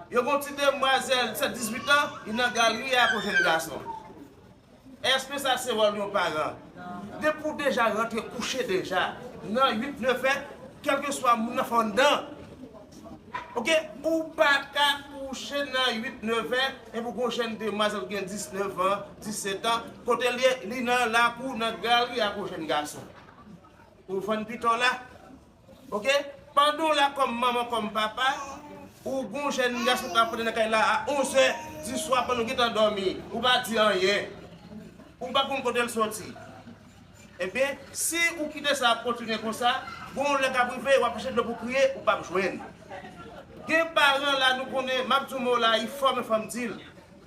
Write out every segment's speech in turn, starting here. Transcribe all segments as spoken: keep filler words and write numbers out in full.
Yo gen yon ti demwazèl disèt, dizuit an, li nan galri a ak yon jèn gason. Èske sa se wòl yon paran? Depi w deja rantre kouche deja, nan uit, nèf è, kèlkeswa moun nan fè w anndan. Oke? Ou pa ka kouche nan uit, nèf è, epi w gen yon jèn demwazèl ki gen diznèf an, disèt an, kote l ye, li nan lakou, nan galri ak yon jèn gason. Ou vann pita w la. Oke? Pandan w la kòm manman, kòm papa, ou gon jèn gason k ap rantre nan kay la a onz è di swa pandan w gentan dòmi, ou pa di anyen. Ou pa konn kote l soti. Ebyen, si ou kite sa ap kontinye konsa, gon yon lè k ap rive, w ap chèche dlo pou kriye, ou p ap jwenn. Gen paran la, nou konnen, m ap di yon mo la, li fò, men fò m di l.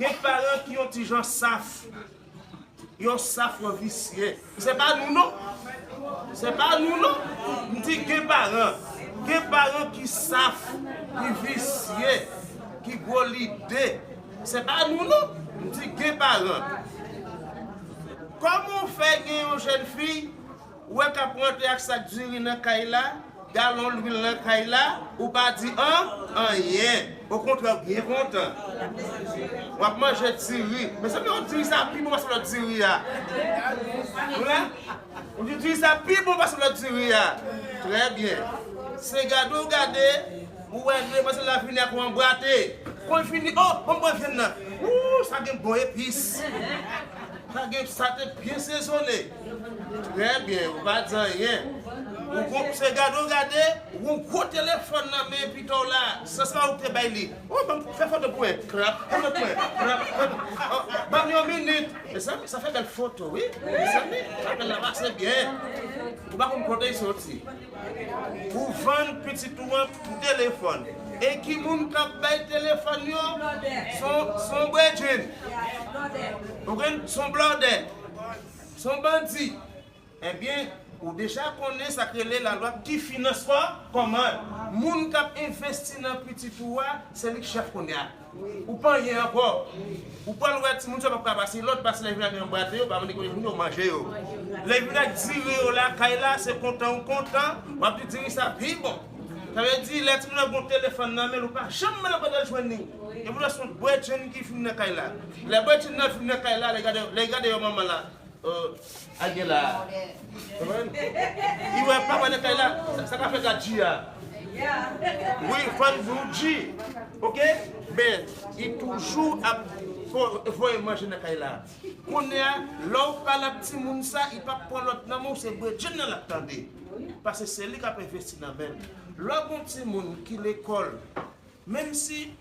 Gen paran ki yon ti jan saf. Yo saf, yo visye. Se pa nou, non. Se pa nou, non. M di gen paran. Gen paran ki saf, ki visye, ki gwo lide. Se pa nou, non. M di gen paran. Kòman w fè gen yon jèn fi, ou wè k ap rantre ak sak diri nan kay la, galon lwil nan kay la, ou pa di an, anyen. Okontrè, w byen kontan. W ap manje diri. Mezanmi, yon diri sa pi bon pase lòt diri a. Ou la? Ou di diri sa pi bon pase lòt diri a. Trè byen. Se gade w gade, ou wè demwazèl la vini ak yon anbwate. Kon l fini, o, ban m bwè vyann nan. Wou, sa gen bon epis. Sa gen, sa te byen sezone. Trè byen, ou pa di anyen. Ou gon, se gade w gade, ou gon gwo telefòn nan men pita w la. Se sa ou te bay li. O, ban m fè foto pou mwen. Krap, fè foto pou mwen. Krap, fè foto. O, ban m yon minit. Mezanmi, sa fè bèl foto, wi. Mezanmi, apèl la pase byen. Ou pa konn kote l soti. Ou vann pitit ou an pou telefòn. E ki moun k ap bay telefòn yo? Se yon, se yon bredjenn. Ou konprann? Se yon blòdè. Se yon bandi. Ebyen, ou deja konnen sa k rele lalwa ki finans kò, kòman? Moun k ap envesti nan pitit ou a, se li k chèf kounye a. Ou pa anyen ankò. Ou pral wè timoun sa p ap ka pase lòd, pase lè vin ak anbwate yo, pa mande kote moun yo manje yo. Lè vin ak diri yo lakay la, se kontan ou kontan, w ap di diri sa pi bon. Sa vle di, lè timoun nan gon telefòn nan men l, ou pa janm mande kote l jwenn li. E poutèt se yon bredjenn ki vin nan kay la. Lè bredjenn nan vin nan kay la, lè gade, lè gade yo manman la. Agen la. Konprann? Li wè papa nan kay la, sa, sa ka fè gad G a. Wi, fò n di w G. Oke? Men, li toujou ap vo-, voye manje nan kay la. Kounye a, lè w pale ak timoun sa, li p ap pran lòt nan men w, se bredjenn nan l ap tande. Paske se li k ap envesti nan men l. Lè w gon timoun ki lekòl, menm si